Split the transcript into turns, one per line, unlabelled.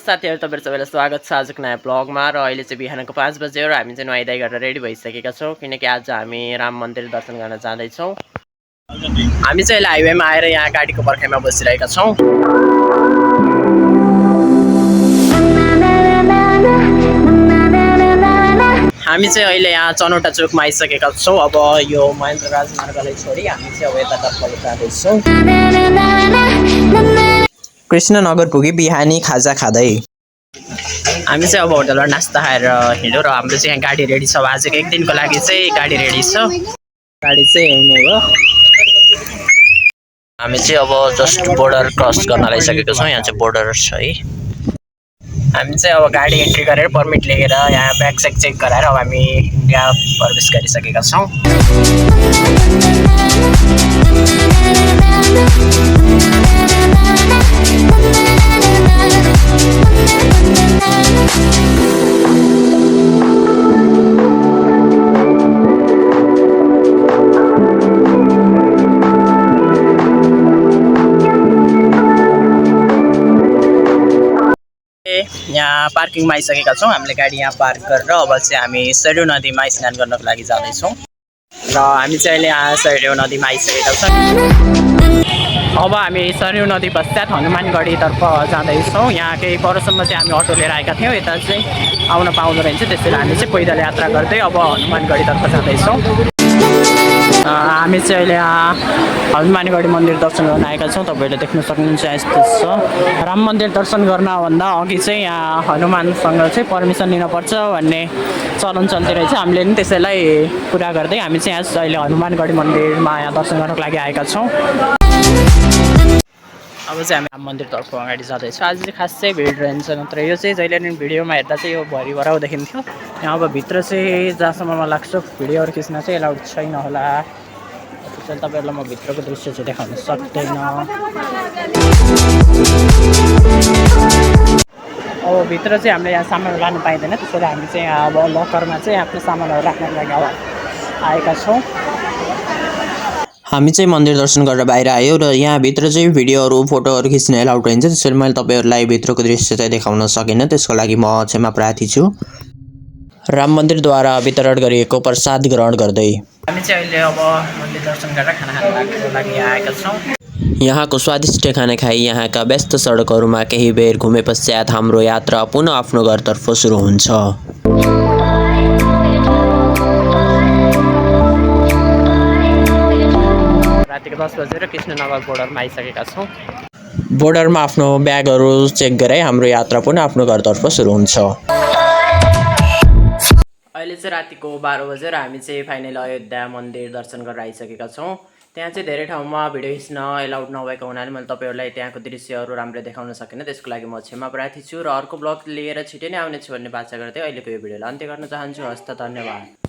साथीहरु तपाईहरु सबैलाई स्वागत छ आजको नयाँ ब्लगमा र अहिले चाहिँ बिहानको 5 बजे हो र हामी चाहिँ नुहाइधुवाइ गरेर रेडी भइसकेका छौं किनकि आज हामी राम मन्दिर दर्शन गर्न जाँदै छौं। हामी चाहिँ अहिले हाइवेमा आएर यहाँ गाडीको पर्खाइमा बसिरहेका छौं। हामी चाहिँ अहिले यहाँ चनौटा चोकमा आइसकेका छौं। अब यो महेन्द्र राजमार्गलाई छोडी हामी चाहिँ अब यतातर्फ जाँदै छौं। कृष्णनगर पुगी बिहानी खाजा खाँदै हामी चाहिँ अब होटलमा नास्ता खाएर हिँड्यौं र हाम्रो चाहिँ यहाँ गाडी रेडी छ। आजको एक दिनको लागि चाहिँ गाडी रेडी छ। गाडी चाहिँ यही नै हो। हामी चाहिँ अब जस्ट बोर्डर क्रस गर्न लागिसकेको छौं। यहाँ चाहिँ बोर्डर छ है। हामी चाहिँ अब गाडी एन्ट्री गरेर परमिट लिएर यहाँ ब्याग सेक चेक गराएर अब हामी इन्डिया प्रवेश गरिसकेका छौं। यहाँ पार्किङमा आइसकेका छौं। हामीले गाडी यहाँ पार्क गरेर अब चाहिँ हामी सरयू नदीमा स्नान गर्नको लागि जाँदै छौं र हामी चाहिँ अहिले यहाँ सरयू नदीमा आइसकेका छौं। अब हामी सरयू नदी पश्चात हनुमानगढीतर्फ जाँदैछौँ। यहाँ केही परसम्म चाहिँ हामी अटो लिएर आएका थियौँ। यता चाहिँ आउन पाउँदो रहेछ, त्यसैले हामी चाहिँ पैदल यात्रा गर्दै अब हनुमानगढीतर्फ जाँदैछौँ। हामी चाहिँ अहिले यहाँ हनुमानगढी मन्दिर दर्शन गर्न आएका छौँ। तपाईँहरूले देख्न सक्नुहुन्छ यस्तो छ। राम मन्दिर दर्शन गर्नभन्दा अघि चाहिँ यहाँ हनुमानसँग चाहिँ पर्मिसन लिनुपर्छ भन्ने चलन चल्ती रहेछ। हामीले पनि त्यसैलाई पुरा गर्दै हामी चाहिँ यहाँ अहिले हनुमानगढी मन्दिरमा यहाँ दर्शन गर्नको लागि आएका छौँ। अब चाहिँ हामी राम मन्दिरतर्फ अगाडि जाँदैछौँ। आज चाहिँ खास चाहिँ भिड रहन्छ, नत्र यो चाहिँ जहिले पनि भिडियोमा हेर्दा चाहिँ यो भरिभराउ देखिन्थ्यो। यहाँ अब भित्र चाहिँ जहाँसम्म लाग्छ भिडियोहरू खिच्न चाहिँ एलाउड छैन होला। त्यसैले तपाईँहरूलाई म भित्रको दृश्य चाहिँ देखाउन सक्दैन। अब भित्र चाहिँ हामीले यहाँ सामान लानु पाइँदैन, त्यसैले हामी चाहिँ यहाँ अब लकरमा चाहिँ आफ्नो सामानहरू राख्नको लागि अब आएका छौँ। हामी चाहिँ मन्दिर दर्शन गरेर बाहिर आयौँ र यहाँ भित्र चाहिँ भिडियोहरू फोटोहरू खिच्न एलाउड रहन्छ। त्यसैले मैले तपाईँहरूलाई भित्रको दृश्य चाहिँ देखाउन सकिनँ, त्यसको लागि म क्षमा प्रार्थी छु। राम मन्दिरद्वारा वितरण गरिएको प्रसाद ग्रहण गर्दै हामी चाहिँ अहिले अब मन्दिर दर्शन गरेर खाना खानको लागि आएका छौँ। यहाँको स्वादिष्ट खाना खाई यहाँका व्यस्त सडकहरूमा केही बेर घुमे पश्चात हाम्रो यात्रा पुनः आफ्नो घरतर्फ सुरु हुन्छ। रातिको 10 बजेर कृष्णनगर बोर्डरमा आइसकेका छौँ। बोर्डरमा आफ्नो ब्यागहरू चेक गराई हाम्रो यात्रा पुनः आफ्नो घरतर्फ सुरु हुन्छ। अहिले चाहिँ रातिको 12 बजेर हामी चाहिँ फाइनली अयोध्या मन्दिर दर्शन गरेर आइसकेका छौँ। त्यहाँ चाहिँ धेरै ठाउँमा भिडियो खिच्न एलाउड नभएको हुनाले मैले तपाईँहरूलाई त्यहाँको दृश्यहरू राम्ररी देखाउन सकिनँ। त्यसको लागि म क्षमा प्रार्थी छु र अर्को ब्लग लिएर छिटै नै आउनेछु भन्ने बाचा गर्दै अहिलेको यो भिडियोलाई अन्त्य गर्न चाहन्छु। हस्त धन्यवाद।